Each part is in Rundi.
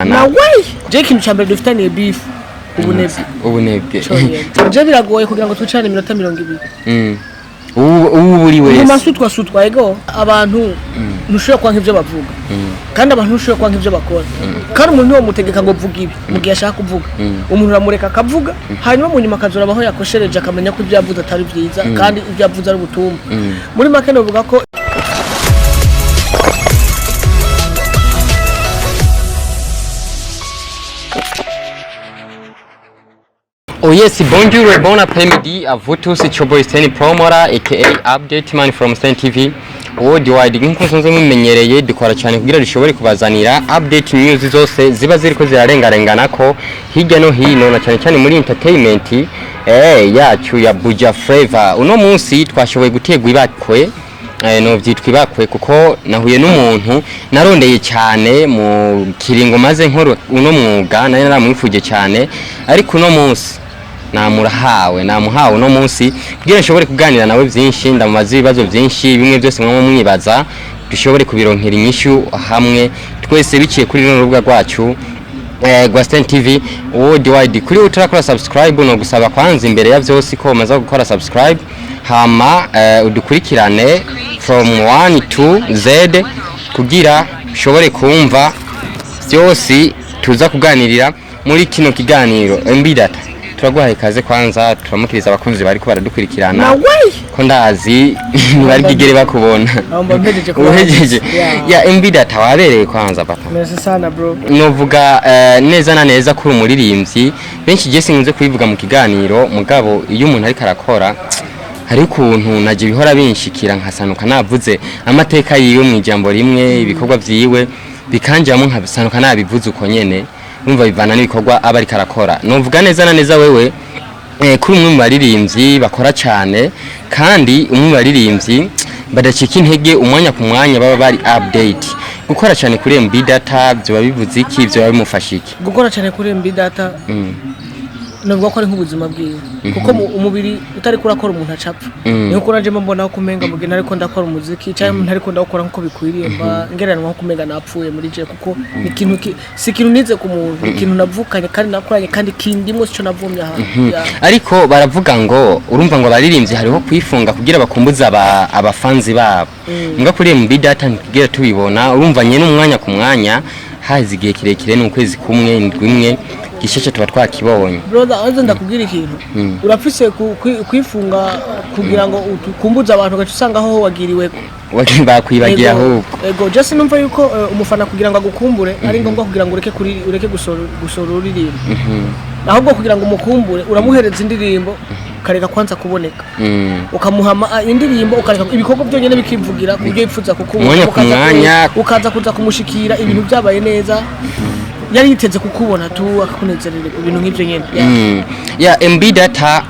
Nawe je ikintu ca mbere dufitaniye beef, ubunebwe. Ubunebwe. Je biragoye kugira ngo twicarane iminota 20. Ubu buri Mu wese masutwa sutwa, ego, abantu ntushobora kwanka ivyo bavuga, kandi abantu ntushobora kwanka ivyo bakora, kandi umuntu ntiwomutegeka ngo vuga ibi mu gihe ashaka kuvuga. Umuntu uramureka akavuga, hanyuma mu nyuma akazora aho yakoshereje, akamenya ko ibyo yavuze atari vyiza kandi ibyo yavuze ari ubutumwa. Muri make novuga ko Oh yes, bonjour et bon après-midi à vous tous. It's your boy Stanley Promora aka Update Man from Stan TV Worldwide. Nkuko musanzwe mumenyereye, dukora cyane kugira dushobore kubazanira update news zose ziba ziriko zirarengarengana ko hirya no hino, na cyane cyane muri entertainment yacu ya Buja Flavor. Uno munsi twashoboye gutegwa ibakwe, no vyitwa ibakwe kuko nahuye n'umuntu narondeye cyane mu kiringo maze nkora uno mwuga, nari naramwifuje cyane, ariko uno munsi namurahawe, namuhawe uno munsi kugira nshobore kuganira nawe byinshi, ndamubaza ibibazo byinshi, bimwe byose mwaba mwibaza dushobore kubironkera inyishu hamwe twese biciye kuri runo rubuga rwacu rwa Stan TV Worldwide. Kuri utarakora subscribe, no gusaba kwanza imbere ya byose ko umaze gukora subscribe, hama udukurikirane from 1 to Z kugira ushobore kumva byose tuza kuganirira muri kino kiganiro. MB Data, turaguhaye ikaze. Kwanza turamukiriza abakunzi bariko baradukurikirana, nawe ko ndazi ntibari bwigere bakubona. Aho mba mpejeje kuba. Uhejeje. Yeah. Ya MB Data, wabereye kwanza papa. Merci sana, bro. Novuga neza na neza kuri umuririmbyi benshi, je sinkunze kubivuga mu kiganiro, mugabo iyo umuntu ariko arakora hari ukuntu naje bihora binshikira nkasanuka navuze amateka yiwe mu ijambo rimwe, ibikorwa vyiwe bikanjamo nkabisanuka nabivuze uko nyene. Numva bivana n'ibikorwa aba ariko arakora. Novuga neza na neza wewe kuri umwe mu baririmbyi bakora cyane, kandi umwe mu baririmbyi badacika intege, umwanya ku mwanya baba bari update. Gukora cyane kuri MB Data byoba bivuze iki? Byoba bimufasha iki? Gukora cyane kuri MB Data, navuga ko ari nk'ubuzima bwiwe, kuko umubiri utari kurakora umuntu acapfa. Niyo ko nanje mbona ko umenga mu gihe ntariko ndakora umuziki cyangwa ntariko ndawukora nkuko bikwiriye, mba ngereranwa nko kumenga napfuye muri je, kuko ni ikintu si ikintu nize ku muntu, ni ikintu navukanye kandi nakuranye kandi kindimo, sico navumye ahantu. Yeah. Ariko baravuga ngo urumva ngo abaririmbyi hariho kwifunga kugira bakumbuze abafanzi babo, mbwa kuri MB Data ntitugira tubibona. Urumva nyene umwanya ku mwanya, hazi igihe kirekire, ni ukwezi kumwe, indwi imwe, gisheshe tuba twakibonye. Brother, aze ndakubwira ikintu. Urafise kwifunga kugira ngo ukumbuze abantu, ugaca usanga aho wagiriweko. Bakwibagira Ego, ahubwo. Ego, just numva yuko umufana kugira ngo agukumbure ari ngombwa kugira ngo ureke kuri ureke gusohora uririmbo, ahubwo kugira ngo umukumbure uramuhereza indirimbo ukareka kwanza kuboneka, ukamuha indirimbo, ukareka ibikorwa byonyine bikivugira ku buryo yifuza kukubona. Umwanya ku mwanya. Ukaza kuza kumushikira ibintu byabaye neza, yari yiteze kukubona tu, akakunezerera, ibintu nk'ibyo nyene. Yeah. Ya MB Data,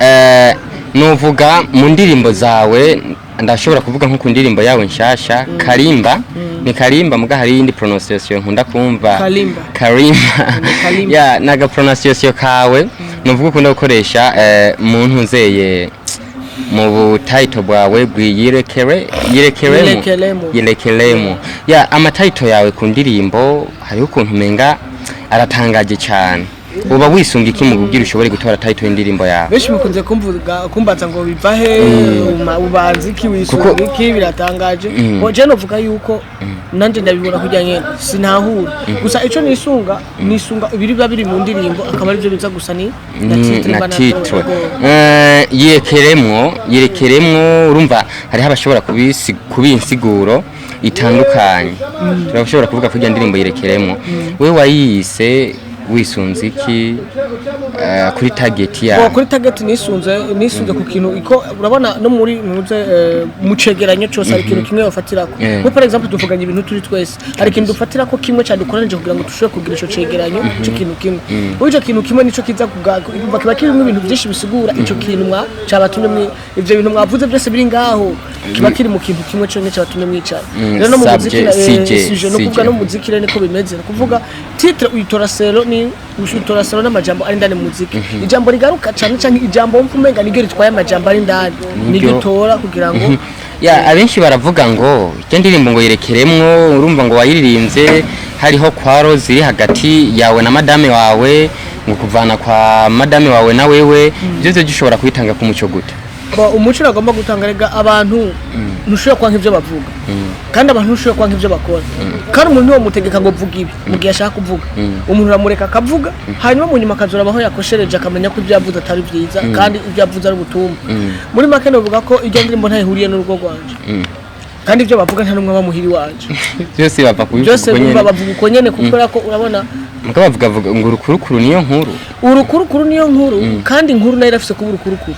novuga mu ndirimbo zawe, ndashobora kuvuga nko ku ndirimbo yawe nshasha Karimba. Ni Karimba, muga hari iyindi pronunciation nkunda kumva. Kalimba. Karimba. Ni Kalimba. Ya naga pronunciation kawe novuga ukunda gukoresha mu ntunzeye mu butitle bwawe bwiyirekere yirekeremo. Yirekeremo. Yirekeremo. Ya amatitle yawe ku ndirimbo hariho ukuntu umenga aratangaje cyane. Uba wisunga iki mu kugira ushobore gutora title y'indirimbo yawe? Benshi mukunze kumvuga, kumbaza ngo biva he, ubanza iki, wisunga iki, biratangaje. Bo je novuga yuko nanje ndabibona kugira nyene sinahura gusa. Ico nisunga, nisunga ibiri biba biri mu ndirimbo, akaba arivyo biza gusa ni na titre na mba titre. natoye. Yirekeremwo, yirekeremwo, urumva hariho abashobora kubiha insiguro itandukanye. Turashobora kuvuga ko iyo ndirimbo yirekeremwo we wayise wisunze iki kuri target Bo, yawe? Kuri target nisunze ku kintu iko urabona no muri muze mu cegeranyo cyose hari ikintu kimwe bafatirako. Nko par exemple tuvuganye ibintu turi twese, hari ikintu dufatirako kimwe cyadukoranije kugira ngo dushobore kugira ico cegeranyo c'ikintu kimwe. Muri ico kintu kimwe nico kiza kuva kiba kirimo ibintu byinshi bisigura ico kintu mwa cabatumye ivyo bintu mwavuze byose biri ngaho, kiba kiri mu kintu kimwe cyonyine cabatumye mwicara. Rero no mu muziki Subject, CJ, sujet, no kuvuga CJ. no mu muziki rero niko bimeze. Ni kuvuga titre uyitora selon, ni uyitora selon n'amajambo ari indani mu muziki. Ijambo rigaruka cyane canke ijambo wumva umenga niryo ritwaye amajambo ari indani, niryo utora kugira ngo Ya, abenshi baravuga ngo icyo ndirimbo ngo yerekeremwo, urumva ngo wayiririmbye hariho kwaro ziri hagati yawe na madame wawe, ngo kuvana kwa madame wawe na wewe, ibyo byo ushobora kubitanga ku muco gute? Ba, umuco uragomba gutanga. Rega abantu ntushobora kwanka ibyo bavuga, kandi abantu ntushobora kwanka ibyo bakora, kandi umuntu ntiwamutegeka ngo vuga ibi mu gihe ashaka kuvuga. Umuntu uramureka akavuga, hanyuma mu nyuma akazura aho yakoshereje, akamenya ko ibyo yavuze atari byiza kandi ibyo yavuze ari ubutumwa. Muri make novuga ko iryo ndirimbo ntayihuriye n'urugo rwanje, kandi ibyo bavuga nta n'umwe aba muhiri wanje. Byose bava kubivuga Byose uko nyene. Bumva bavuga uko nyene, kubera ko urabona Mugabo bavuga vuga ngo urukurukuru niyo nkuru. Urukurukuru niyo nkuru, kandi inkuru nayo irafise kuba urukurukuru.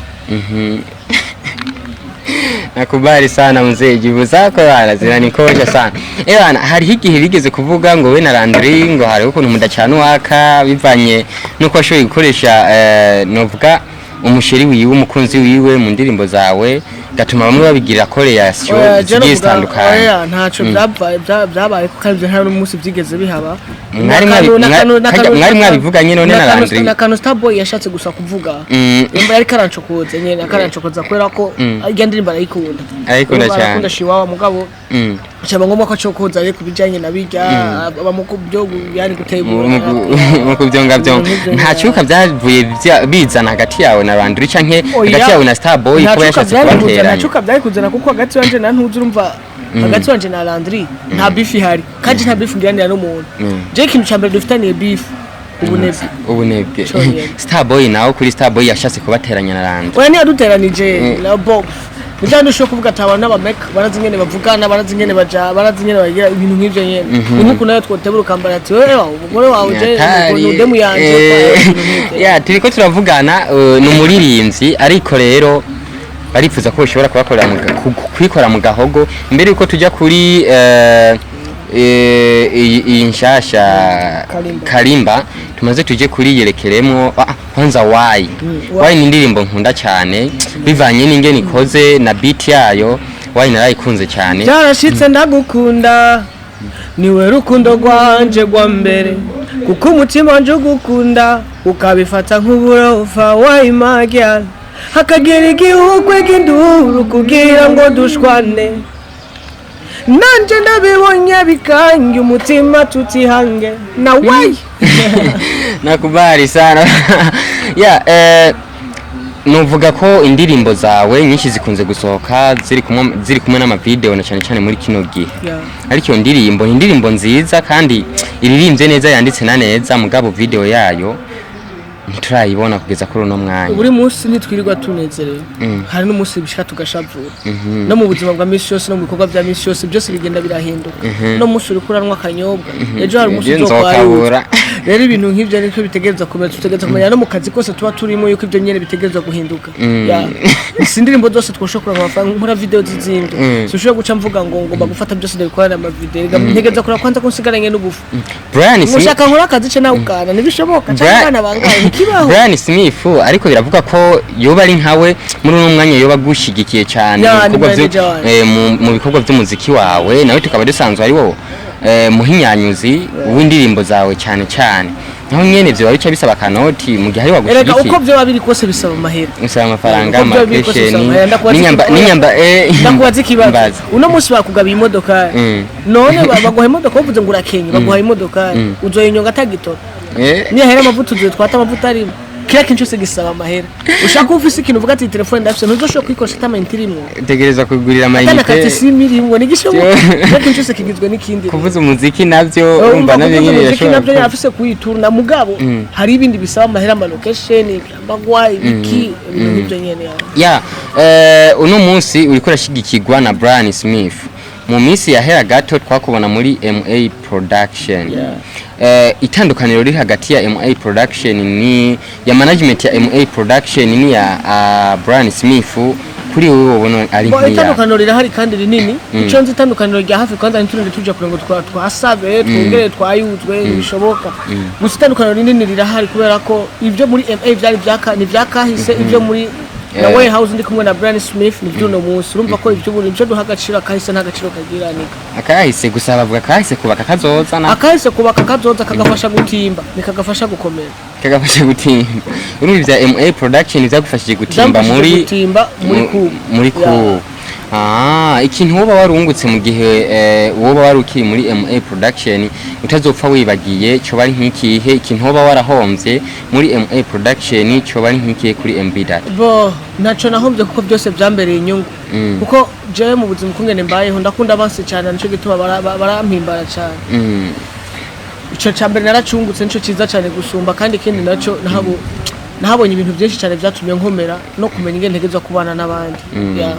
Nakubali sana mzee, jibu zako bana zinanikosha sana. Eh bana, hariho igihe bigeze kuvuga ngo we na Landry ngo hariho ukuntu mudacana uwaka bivanye nuko washoboye gukoresha novuga umusheri wiwe, umukunzi wiwe mu ndirimbo zawe, gatuma bamwe babigira corrélation Oya, je zigiye novuga- zitandukanye. Oya, ntaco byabaye kuko kandi nta n'umunsi byigeze bihaba. Mwari mwabivuganye none na Landry? Na Kano Starboy yashatse gusa kuvuga. Yumva yariko arancokoza nyene, akarancokoza kubera ko irya ndirimbo arayikunda. Arayikunda Urumva cyane. arakunda Shiwawa, mugabo cyaba ngombwa ko acokoza ariko kubijanye na bijya abamuko byo yani gutegura. Mu kubyonga byo nta cyuka byavuye bizana hagati yawe na Landry canke Oya. hagati yawe na Starboy Nta kuba cuka yashatse byari kuzana, nta kubateranya? cuka byari kuzana, kuko hagati wanje na ntuzi, urumva, hagati wanje na Landry nta beef ihari, kandi nta beef ngiranira n'umuntu. Je ikintu ca mbere dufitaniye beef, ubunebwe. Ubunebwe. Conyene. Starboy nawe, kuri Starboy yashatse kubateranya na Landry? Oya, ntiyaduteranije na bo. Nijya ndushobora kuvuga ati abantu n'abameka barazi ingene bavugana, barazi ingene baja, barazi ingene bagira ibintu nk'ivyo nyene. Ni nk'ukuntu nawe twotebura ukambara ati wewe umugore wawe je Nyatari. udemu yanje, ibintu nk'ivyo. Ya, turiko turavugana ni umuririmbyi, ariko rero barifuza ko ushobora kubakorera kwikora mu gahogo mbere yuko tujya kuri iyi nshasha. Kalimba. Kalimba, tumaze tuje kuri yerekeremwo. Kwanza wayi wayi ni indirimbo nkunda cyane bivanye n'ingene ikoze na beat yayo. Wayi narayikunze cyane. Byarashitse ndagukunda, niwe rukundo rwanje rwa mbere, kuko umutima wanje ugukunda ukabifata nk'uburofa. Wayimagya hakagira igihugu induru kugira ngo dushwane, nanje ndabibonye bikange umutima tutihange na wayi. Nakubali sana. Ya, nuvuga ko indirimbo zawe nyinshi zikunze gusohoka ziri kumwe n'amavideo, na cyane cyane muri kino gihe. Ariko iyo ndirimbo ni indirimbo nziza kandi iririmbye neza, yanditse na neza, mugabo video yayo ntiturayibona kugeza kuri uno mwanya. Buri munsi ntitwirirwa tunezerewe, hari n'umunsi bishika tugashavura. No mu buzima bwa misi yose, no mu bikorwa bya misi yose, byose bigenda birahinduka. No munsi uriko uranywa akanyobwa, ejo hari umunsi Ejo uzokwayuza. nzokabura. Rero ibintu nk'ivyo niko bitegerezwa kumenya, tutegerezwa kumenya no mu kazi kose tuba turimo yuko ibyo nyene bitegerezwa guhinduka. Ya, si indirimbo zose twoshobora kuronka amafaranga nkora video z'izindi. Sinshobora guca mvuga ngo ngomba gufata byose ndabikorana amavideo. Ntegereza kureba kwanza ko nsigaranye n'ubufu. Brian Smith. Mushaka nkora akazi ce nawe ukana ntibishoboka cyangwa abana bangaye ntikibaho. Brian Smith, ariko biravuga ko yoba ari nkawe muri uno mwanya yoba agushigikiye cyane Ya, mu ni bikorwa manager wanje. mu bikorwa by'umuziki wawe, nawe tukaba dusanzwe ari wo muhinyanyuzi w'indirimbo zawe cyane cyane, naho nyene ivyo bica bisaba akanoti mu gihe ari Erega wagushigikiye. uko vyoba biri kose bisaba amahera. Bisaba amafaranga. Uko vyoba biri kose bisaba Amakesheni amahera. Ndakubaza n'inyamba n'inyamba Ndakubaza ikibazo. Mbaza. Uno munsi bakugabiye imodoka, none baguha imodoka bavuze ngo urakenye, baguha imodoka, uzoyinyonga atagitora? Niyahera amavuta uzoyitwata amavuta arimo? Kila kintu cyose gisaba amahera. Ushaka kuba ufise ikintu uvuga ati telefone ndafise, ntuzoshobora kuyikoresha ata mayinite irimwo. Tegereza kugurira Atana amayinite. carte SIM irimwo ntigishoboka. Kila kintu cyose kigizwe n'ikindi. Kuvuza umuziki navyo urumva navyo nyene umuziki birashobora nabyo yarafise kuyiturna, mugabo hari ibindi bisaba amahera, ama location, ibyambagwa, ibiki, ibintu nk'ibyo nyene ya. Ya, uno munsi uriko urashigikirwa na Brian Smith. Mu minsi yahera gato twakubona muri MA Production. Itandukaniro riri hagati ya MA Production ni ya management ya MA Production ni ya Brian Smith, kuri wowe ubona ari Bo, nk'iya? Itandukaniro rirahari kandi rinini. Ico nzi, itandukaniro rya hafi, kwanza ntiturinde tuja kure ngo twasabe twongere twayuzwe, ntibishoboka. Gusa itandukaniro rinini rirahari kubera ko ibyo muri MA vyari vyaka ni vyakahise, ibyo muri na Warehouse ndi kumwe na Brian Smith ni vy'uno munsi. Urumva ko ibyo ubu nivyo duha agaciro, akahise nta gaciro kagira nika. Akahise gusa, bavuga akahise kubaka kazoza na Akahise kubaka kazoza, kagafasha gutimba, nikagafasha gukomera. Kagafasha gutimba. Urumva ibya MA Production vyagufashije gutimba Vyamfashije muri gutimba muri ku muri Ya. ku Ah, ikintu woba warungutse mu gihe woba wari ukiri muri MA Production utazopfa wibagiye coba ari nk'ikihe? Ikintu woba warahomvye muri MA Production coba ari nk'ikihe kuri MB Data? Bo, ntaco nahombye kuko byose byambereye inyungu, kuko jewe mu buzima ukungene mbayeho ndakunda abansi cyane, nico gituma barampimbara cyane. Ico ca mbere naracungutse, nico ciza cyane gusumba. Kandi ikindi naco nahabonye ibintu byinshi cyane byatumye nkomera no kumenya ingene ntegerezwa kubana n'abandi. Yeah.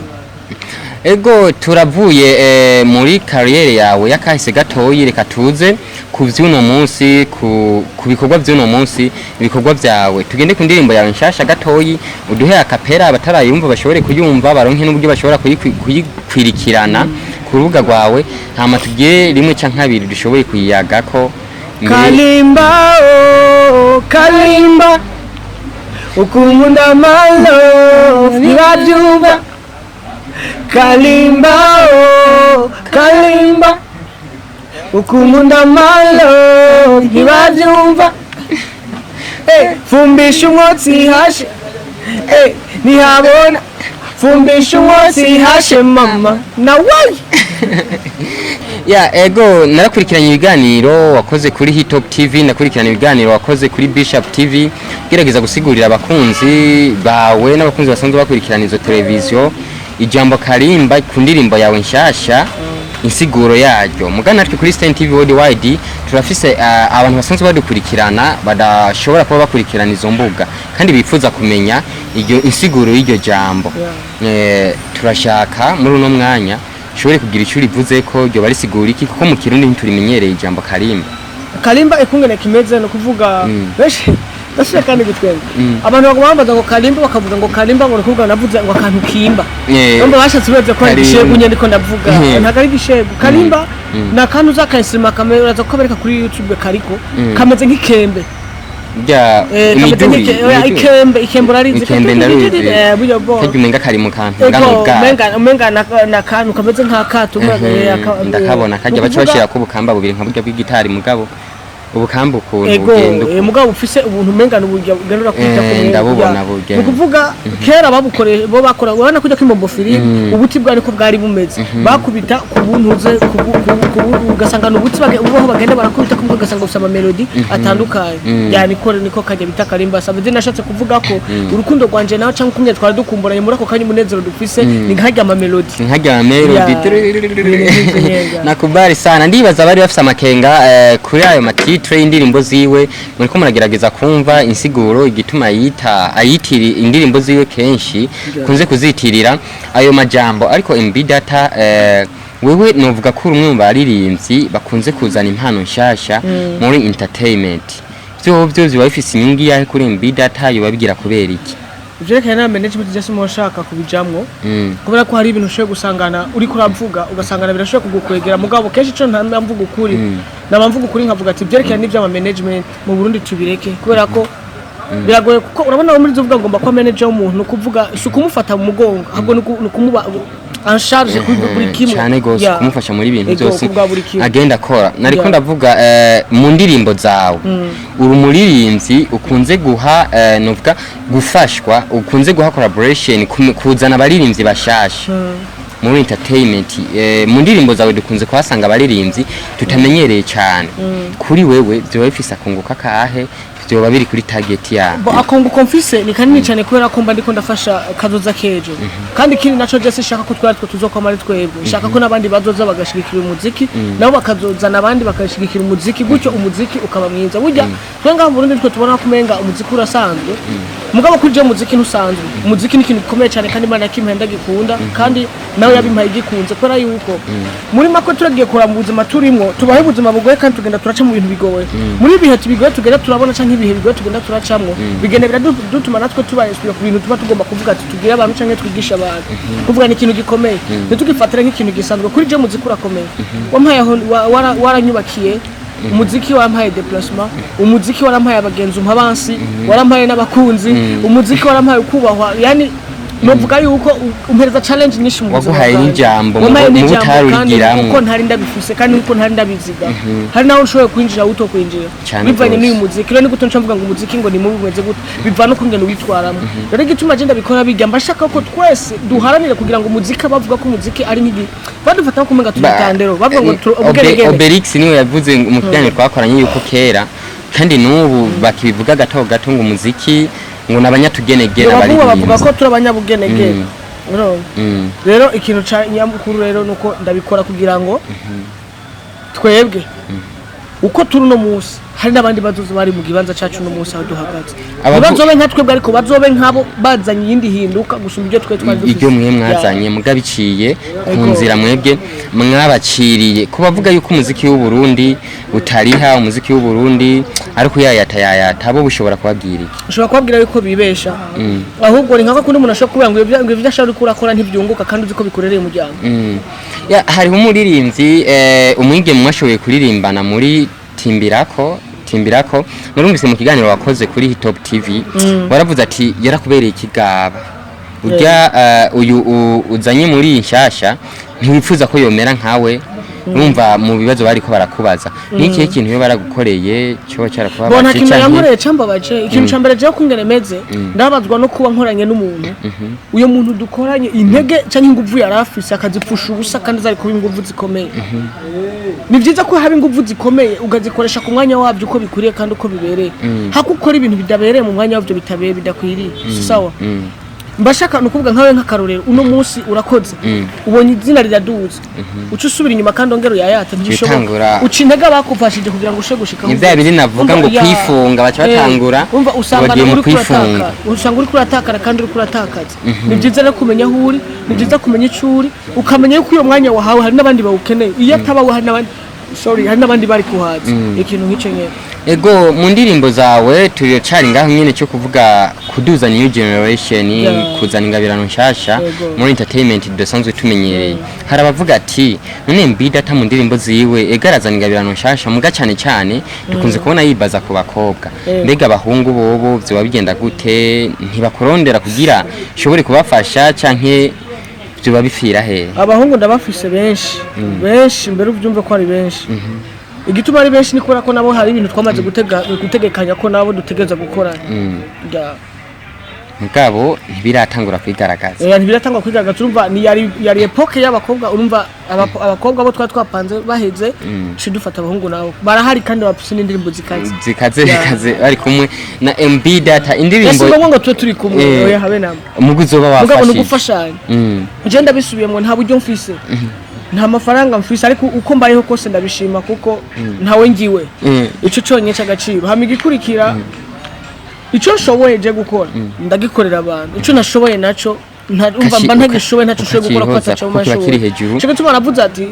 Ego, turavuye muri carrière yawe yakahise gatoyi, reka tuze ku vy'uno munsi, ku bikorwa vy'uno munsi, ibikorwa vyawe. Tugende ku ndirimbo yawe nshasha gatoyi, uduhe a cappella, abatarayumva bashobore kuyumva, baronke n'uburyo bashobora kuyikwirikirana ku rubuga rwawe, hama tugire rimwe canke abiri dushoboye kuyiyagako. Kalimba, oh, Kalimba, ukunda malo ntibabyumva. Kalimba, oh, Kalimba, ukunda malo ntibabyumva. Fumbisha umwotsi hashe, ntihabona. Fumbisha umwotsi hashe mama nawe. Ya, ego, narakurikiranye ibiganiro wakoze kuri Hitop TV, nakurikiranye ibiganiro wakoze kuri Bishop TV, gerageza gusigurira abakunzi bawe n'abakunzi basanzwe bakurikirana izo televiziyo ijambo Karimba ku ndirimbo yawe nshasha, insiguro yaryo. Mugana natwe kuri Sten TV Worldwide turafise abantu basanzwe badukurikirana badashobora kuba bakurikirana izo mbuga kandi bifuza kumenya iryo insiguro y'iryo jambo. Turashaka muri uno mwanya ushobore kugira icyo urivuze ko ryo barisigura iki, kuko mu Kirundi ntiturimenyereye ijambo Karimba. Kalimba ikungene kimeze no kuvuga benshi ndashaka kandi gutwenga, abantu baguma bambaza ngo Kalimba, bakavuga ngo Kalimba, ngo nukuvuga navuze ngo akantu kimba. Numva bashatse beze ko ari igishegu nyene ndiko ndavuga. Ntabwo ari igishegu. Kalimba ni akantu uzakayisima kamera, uraza kukabereka kuri YouTube, kariko kameze nk'ikembe. Rya Kameze imiduri. oya, Imiduri. Ikembe, ikembe urarizi? Ikembe ndaruzi. Buryo bwo Karya umenga kari mu kantu Ego, ngano bwato. Umenga na kantu kameze nk'akato. Ndakabona kajya baca bashirako ubukamba bubiri nka burya bw'igitari, mugabo ubukamba ukuntu Ego. bugenda uko. Mugabo ufise ubuntu umenga n'uburyo ugenda urakubita ku mwenda. Ndabubona bugenda. Ni ukuvuga kera babukore bo bakora, urabona kujya kw'imbombo filime, ubuti bwari ko bwari bumeze, bakubita ku buntuze ugasanga ni ubuti ubuho bagenda barakubita kumwe, ugasanga bufise ama mélodie atandukanye. Ya, niko kajya bita Karimba. Sabe nashatse kuvuga ko urukundo rwanje nawe cyangwa kumwe twari dukumburanye muri ako kanya, umunezero dufise ni nk'arya ama mélodie. Nkarya melody. Ya, ibintu nk'ivyo nyene. Nakubali sana. Ndibaza bari bafise amakenga kuri ayo ma titre y'indirimbo ziwe, muriko muragerageza kumva insiguro igituma yita ayitiri indirimbo ziwe kenshi kunze kuzitirira ayo majambo. Ariko MB Data, wewe novuga ko uri umwe mu baririmbyi bakunze kuzana impano nshasha muri entertainment. Vyo vyo biba bifise inyungu yahe kuri MB Data? Yoba bigira kubera iki? Ivyerekanye na management je simushaka kubijamwo, kubera ko hari ibintu ushoboye gusangana uriko uravuga ugasangana birashoboye kugukwegera. Mugabo kenshi ico nta mvuga ukuri, naba mvuga ukuri nkavuga ati ibyerekanye n'ivy'ama management mu Burundi tubireke, kubera ko biragoye. Kuko urabona muri uvuga ngomba kuba manager w'umuntu, ni ukuvuga si ukumufata mu mugongo, ahubwo ni ukumuba en charge kuri buri kimwe. Cyane gose. Kumufasha muri ibintu Ego, byose kubwa buri kimwe. Agenda akora. Nariko ndavuga mu ndirimbo zawe, uri umuririmbyi ukunze guha novuga gufashwa, ukunze guha collaboration, kuzana abaririmbyi bashasha muri entertainment. Mu ndirimbo zawe dukunze kuhasanga abaririmbyi tutamenyereye cyane. Kuri wewe vyoba bifise akunguka kahe? Vyoba biri kuri target yawe? Bo, akunguko mfise ni kanini cyane, kubera ko mba ndiko ndafasha kazoza kejo. Kandi ikindi naco je sinshaka ko twari twe tuzokwama ari twebwe, nshaka ko n'abandi bazoza bagashigikira umuziki, nabo bakazozana abandi bagashigikira umuziki, gutyo umuziki ukaba mwiza. Burya twe ngaha mu Burundi twe tubona ko umenga umuziki urasanzwe, mugabo kuri je umuziki ntusanzwe. Umuziki ni ikintu gikomeye cyane, kandi Imana yakimpaye ndagikunda, kandi nawe yabimpaye igikunze, kubera yuko muri make turagiye kuraba mu buzima turimwo, tubaho ubuzima bugoye kandi tugenda turaca mu bintu bigoye. Muri ibihe bigoye tugenda turabona canke ibihe bigoye tugenda turacamwo, bigenda biradutuma natwe tuba inspire ku bintu tuba tugomba kuvuga ati tubwire abantu canke twigishe abantu. Kuvuga ni ikintu gikomeye, ntitugifatire nk'ikintu gisanzwe. Kuri je umuziki urakomeye, wampaye aho waranyubakiye umuziki, wampaye déplacement umuziki, warampaye abagenzi, umpa abansi, warampaye n'abakunzi umuziki, warampaye ukubahwa, yani Novuga yuko umpereza challenge nyinshi mu buzima Waguhaye bwanjye. n'ijambo mu Wampaye mu n'ijambo kandi butarugiramwo. kuko ntari ndabifise kandi kuko ntari ndabiziga, hari naho ushoboye kwinjira uto kwinjira Cane bivanye gose. n'uyu muziki. Rero ni gute nca mvuga ngo umuziki ngo ni mubi, umeze gute? Biva no kungena witwaramo. Rero igituma je ndabikora bijya, mba shaka ko twese duharanire kugira ngo umuziki, bavuga ko umuziki ari nk'igi badufata ko kumenga turi tandero, bavuga ngo ubugenegene. Obelix niwe yavuze mu kiganiro twakoranye yuko kera kandi n'ubu bakibivuga gato gato ngo umuziki ngo n'abanyatugenegene Bavuga bavuga abaririmbyi. ko turi abanyabugenegene. Urumva? Rero ikintu ca nyamukuru rero nuko ndabikora kugira ngo twebwe uko turi uno munsi, hari n'abandi bazoza bari mu kibanza cacu uno munsi aho duhagaze. Ntibazobe nka twebwe, ariko bazobe nk'abo bazanye iyindi hinduka gusumba ibyo twe twari dufise. Ibyo mwe mwazanye muga biciye ku nzira mwebwe mwabaciriye. Ku bavuga yuko umuziki w'u Burundi utariha, umuziki w'u Burundi ariko yayata yayata, bo bushobora kubabwira iki? Ushobora kubabwira yuko bibesha. Ahubwo ni nka kundi umuntu ashobora kubwira ngo ibyo ashaka uriko urakora ntibyunguka, kandi uzi ko bikorereye umuryango. Ya, hariho umuririmbyi, umwigeme mwashoboye kuririmbana muri Timbirako. Timbirako narumvise mu kiganiro wakoze kuri Hitop TV, waravuze ati yarakubereye ikigaba urya, uyu uzanye muri iyi nshasha ntiwifuza ko yomera nkawe. Urumva mu bibazo bariko barakubaza, ni ikihe kintu iyo baragukoreye cyoba Bo nta cyarakubabaje kintu canke? yankoreye cambabaje. Ikintu ca mbere, jewe kungene meze, ndababazwa no kuba nkoranye n'umuntu, uyo muntu dukoranye intege canke inguvu yari afise akazipfusha ubusa, kandi zari kuba inguvu zikomeye. Ni vyiza ko haba inguvu zikomeye ukazikoresha ku mwanya wabyo uko bikwiriye kandi uko bibereye, hako ukora ibintu bidabereye mu mwanya wabyo, bitabeye, bidakwiriye, si sawa. Mbashaka ni ukuvuga nkawe nk'akarorero, uno munsi urakoze, ubonye izina riraduze, uca usubira inyuma kandi ongera uyayate, ntibishoboka. Uca intege abakufashije kugira ngo ushe gushika aho Ni bya bindi navuga ngo Umva, ya. kwifunga, baca batangura Umva, usanga bagiye mu uri kwifunga. kuratakara, usanga uri kuratakara kandi uri kuratakaza. Ni byiza rero kumenya aho uri, ni byiza kumenya icyo uri, ukamenya yuko uyo mwanya wahawe hari n'abandi bawukeneye. Iyo atabawe hari n'abandi, sorry, hari n'abandi bari kuhaza, ikintu nk'icyo nyene. Ego, mu ndirimbo zawe turacari ngaho nyene cyo kuvuga kuduza new generation, kuzana ingabirano nshasha muri entertainment dusanzwe tumenyereye. Hari abavuga ati none MB Data mu ndirimbo ziwe ega arazana ingabirano nshasha, muga cyane cyane dukunze kubona yibaza ku bakobwa. Mbega abahungu bobo vyoba bigenda gute? Ntibakurondera kugira ushobore kubafasha canke vyoba bipfira hehe? Abahungu ndabafise benshi benshi, mbere ubyumve ko ari benshi. Igituma ari benshi ni kubera ko nabo hari ibintu twamaze gutegekanya ko nabo dutegereza gukora. Ya. Mugabo ntibiratangura kwigaragaza. Ntibiratangwa kwigaragaza. Urumva ni yari époque y'abakobwa. Urumva abakobwa bo twari twapanze baheze, ci dufata abahungu, nabo barahari kandi bafise n'indirimbo zikaze. Zikaze. Ya. Zikaze bari kumwe na MB Data indirimbo. Ese ngombwa ngo tube turi kumwe? Oya, habe namba. Umuguzi uba Mugabo ni wafashije. ugufashanya. Je ndabisubiyemwo, nta buryo mfise, nta mafaranga mfise, ariko uko mbayeho kose ndabishima kuko ntawe ngiwe. Ico cyonyine cy'agaciro. Hama igikurikira, icyo nshoboye je gukora ndagikorera abantu, icyo nashoboye naco umva mba ntagishoboye, ntacyo ushoboye gukora kuko ukacihoza, ataco kuko kiba mashoboye. kiri hejuru. Cyo gituma aravuze ati,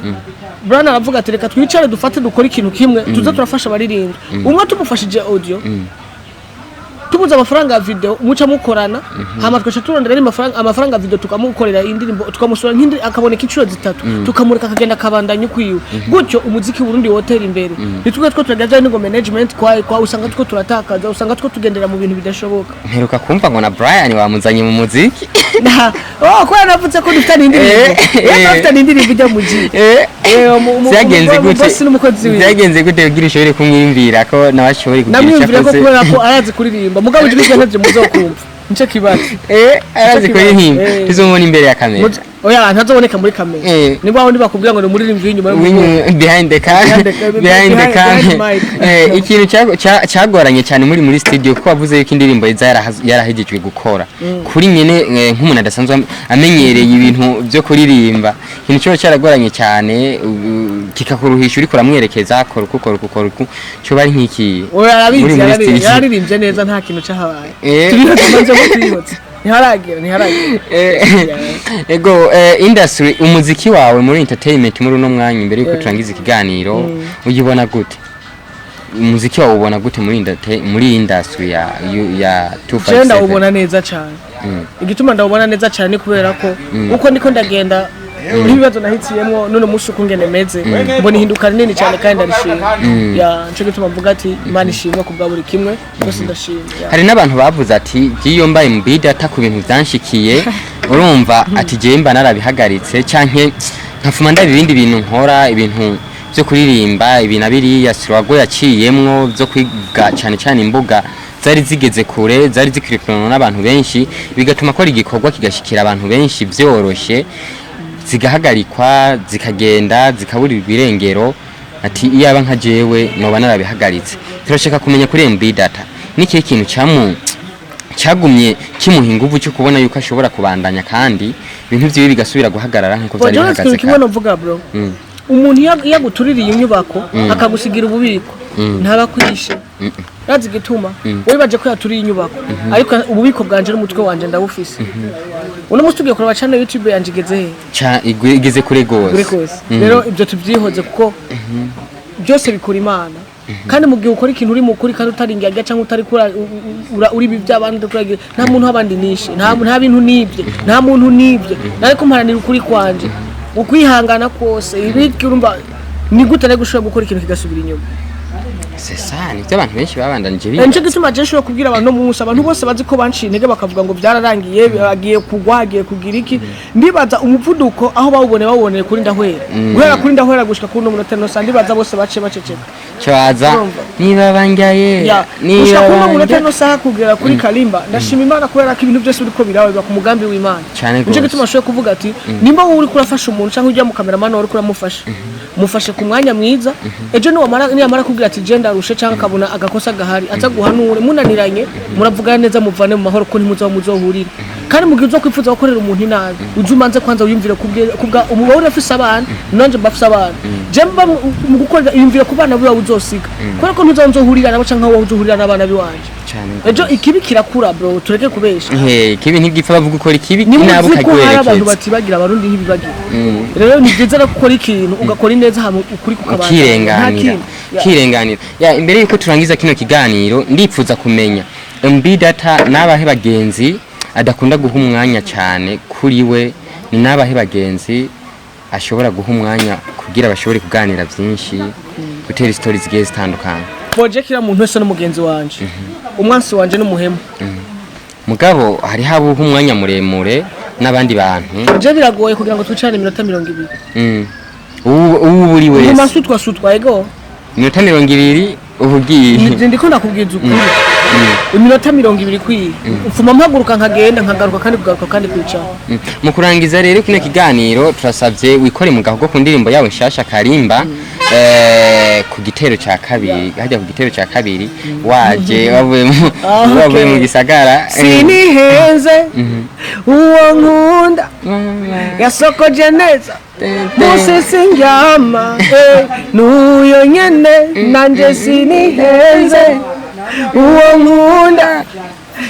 Brian aravuga ati reka twicare dufate dukore ikintu kimwe, tuze turafasha abaririmbyi. Umwe tumufashije audio, tubuze amafaranga ya video, muca mukorana, hama tugaca turondera andi mafaranga, amafaranga ya video, tukamukorera indirimbo, tukamusura nk'indi akaboneka inshuro zitatu, tukamureka akagenda akabandanya ukwiwe. Gutyo umuziki w'Uburundi wotera imbere. Nitwe two turagira ngo management kwa usanga two turatakaza, usanga two tugendera mu bintu bidashoboka. Mperuka kumva ngo na Brian wamuzanye mu muziki. Oh, ko yanavuze ko dufitanye indirimbo. Dufitanye indirimbo ijya mu ji. Byagenze gute? Boss n'umukozi wiwe. Byagenze gute kugira ushobore kumwiyumvira ko nawe ashobore kugira icyo Namwiyumvira ko akoze? kubera ko arazi kuririmba, mugabo ijwi rye ntavyo muzokumva, nico kibazo. Arazi Nicyo kuririmba? kibazo. Tuzomubona imbere ya kamera? Oya, ntazoboneka muri kamera. Ni wawe bakubwira ngo ni umuririmbyi w'inyuma y'umugongo. Behind the cam, Behind behind the cam. behind mic. Ikintu cyagoranye cyane muri studio, kuko wavuze yuko indirimbo iza yarahejejwe gukora kuri nyene, nk'umuntu adasanzwe amenyereye ibintu byo kuririmba, ikintu cyo cyaragoranye cyane kikakuruhisha uriko uramwerekeza kora uku, kora uku, kora uku, cyo bari nk'iki Oya, arabizi. muri studio? Yararirimbye neza, nta kintu cahabaye. Turihotse, maze ko turihotse, ntiharagera, ntiharagera. Ego, industry, umuziki wawe muri entertainment muri uno mwanya, imbere yuko turangiza ikiganiro, uyibona gute? Umuziki wawe ubona gute muri industry ya Je 257? ndawubona neza cyane. Igituma ndawubona neza cyane ni kubera ko uko ndiko ndagenda N'ibibazo nahitiyemwo none munsi uko ngene meze, mbona ihinduka rinini cyane kandi ndarishima. Ya, nico gituma mvuga ati Imana ishimwe ku bwa buri kimwe byose, ndashima, ya. Hari n'abantu bavuze ati jiyo mbaye MB Data ku bintu byanshikiye, urumva ati jewe mba narabihagaritse canke nkafuma ndaba ibindi bintu nkora, ibintu byo kuririmba, ibi na biriya sirago yaciyemwo byo kwiga cyane cyane imbuga zari zigeze kure, zari zikurikiranwa n'abantu benshi, bigatuma akora igikorwa kigashikira abantu benshi byoroshye, zigahagarikwa, zikagenda, zikaburirwa irengero, ati iyaba nka jewe noba narabihagaritse. Turashaka kumenya kuri MB Data n'ikihe kintu cyagumye kimuha inguvu cyo kubona yuko ashobora kubandanya kandi ibintu vyiwe bigasubira guhagarara nk'uko vyari Jewe bihagaze ikintu kimwe kare. novuga, bro, umuntu iyo agutuririye inyubako akagusigira ububiko, ntaba akwishe. Urazi igituma? Wibaje ko yaturiye inyubako, ariko ububiko bwanje n'umutwe wanje ndawufise. Uno munsi tugiye kuraba channel YouTube yanje igeze he? Igeze kure gose. Kure kose. Rero ibyo tubyihoze kuko byose bikora Imana. Kandi mu gihe ukora ikintu uri mukuri kandi utari indyarya cyangwa utari kura uri ibi by'abandi kuragira, nta muntu w'abandi nishe, nta bintu nibye, nta muntu nibye, nariko mparanira ukuri kwanje, ukwihangana kose ibiki. Urumva ni gute nari gushobora gukora ikintu kigasubira inyuma? C'est ça, nivyo abantu benshi babandanije Nico gituma je nshobora kubwira abantu no munsi, abantu bose bazi ko banciye intege bakavuga ngo byararangiye, agiye kugwa, agiye kugira iki, ndibaza umuvuduko aho bawubone bawuboneye kuri Ndahwera, guhera kuri Ndahwera gushika kuri uno munota no ndibaza bose baciye baceceka. Cyaza Urumva? niba bangaye Ya, niba gushika kuri uno munota bangaye no saha kugera kuri Kalimba, ndashima Imana kubera ko ibintu byose biriko birawe biba ku mugambi w'Imana. Cane Nico gose. gituma nshobora kuvuga ati nimba wowe uriko urafasha umuntu cyangwa ujya mu cameraman wawe uriko uramufasha, mufashe ku mwanya mwiza. Ejo niwamara kubwira ati je ndarushe, cyangwa akabona agakosa gahari, aza guhanure. Munaniranye muravugana neza, muvane mu mahoro, ko ntimuzaho muzohurira. Kandi mu gihe uzo kwifuza gukorera umuntu inabi, uze umanze kwanza wiyumvire kubwa umugabo urafise abana, nanje mbafise abana, je mba mu gukorera, iyumvire ku bana biwawe uzosiga, kubera ko ntuzaho nzohurira nabo canke wowe uzohurira n'abana biwanje. Cane. Ejo ikibi kirakura, bro, tureke kubesha. He, ikibi ntigipfa. Bavuga ukora ikibi Ni nabi muzi ko hari abantu ukagiwerekeza. batibagira, Abarundi ntibibagira. Rero ni byiza no gukora ikintu ugakora ineza hama ukuri kukabandanya. Nta Ukirenganira. kindi. Ya. Ukirenganira. Ya, imbere yuko turangiza kino kiganiro, ndipfuza kumenya MB Data n'abahe bagenzi adakunda guha umwanya cyane kuri we, ni n'abahe bagenzi ashobora guha umwanya kugira bashobore kuganira byinshi, gutera stories zigiye zitandukanye. Boje kira muntu wese n'umugenzi wanje, umwansi wanje n'umuhemu. Mugabo hariho abo uha umwanya muremure n'abandi bantu. Je biragoye kugira ngo twicarane iminota 20. Ubu buri Mu wese masutwa sutwa, ego. Iminota 20 uba ugiye. Nje ndiko ndakubwiza ukuri, iminota 20 ikwiye, mfuma mpaguruka nkagenda, nkagaruka kandi kugaruka kandi kwicara. Mu kurangiza rero kino kiganiro, turasabye wikore mu gahogo ku ndirimbo yawe nshasha Karimba, ku gitero ca kabiri, hajya ku gitero ca kabiri waje wavuye mu Ah, okay. wavuye mu gisagara. Sinihenze, uwo nkunda yasokoje neza musi sindyama, n'uyo nyene nanje sinihenze, uwo nkunda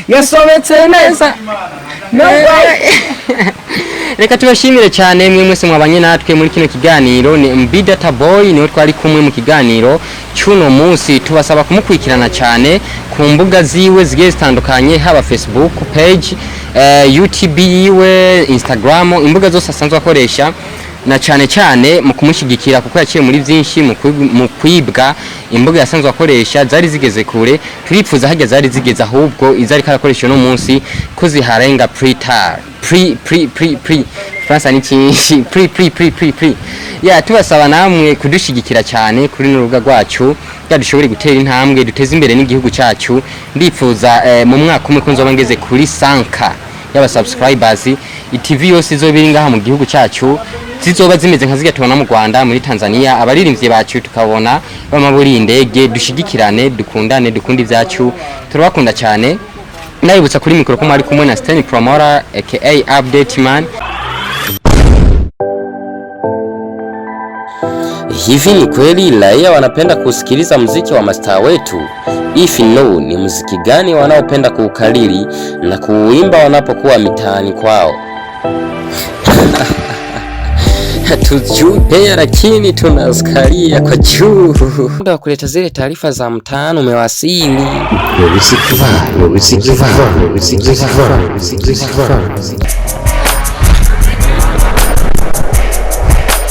yasobetse neza. Reka tubashimire cyane mwe mwese mwabanye natwe muri kino kiganiro. Ni MB Data Boy niwe twari kumwe mu kiganiro cy'uno munsi. Tubasaba kumukurikirana cyane ku mbuga ziwe zigiye zitandukanye, haba Facebook page, YouTube yiwe, Instagram, imbuga zose asanzwe akoresha, na cyane cyane mu kumushyigikira kuko yaciye muri byinshi mu kwibwa imbuga yasanzwe akoresha zari zigeze kure. Turipfuza hajya zari zigeze, ahubwo izo ariko arakoresha uno munsi ko ziharenga plus tard, pri pri pri pri Fransa ni cyinshi, pri pri pri pri pri. Ya, tubasaba namwe kudushigikira cyane kuri runo rubuga rwacu kugira dushobore gutera intambwe, duteze imbere n'igihugu cyacu. Ndipfuza mu mwaka umwe ko nzoba ngeze kuri 100K y'aba subscribers. TV yose izoba iri ngaha mu gihugu cyacu zizoba zimeze nka zirya tubona mu Rwanda, muri Tanzania, abaririmbyi bacu tukabona bama buri indege. Dushigikirane, dukundane, dukunde ibyacu. Turabakunda cyane. Ndabibutsa kuri mikoro ko mwari kumwe na Stanley Promora aka Update Man. Hivi ni kweli raia wanapenda kusikiliza muziki wa mastaa wetu? If no, ni muziki gani wanaopenda kuukariri na kuuimba wanapokuwa mitaani kwao? Hatujui pea, lakini tunasikalia kwa juu. Muda wa kuleta zile taarifa za mtaani umewasili. Music Vibe, Music Vibe, Music Vibe, Music Vibe.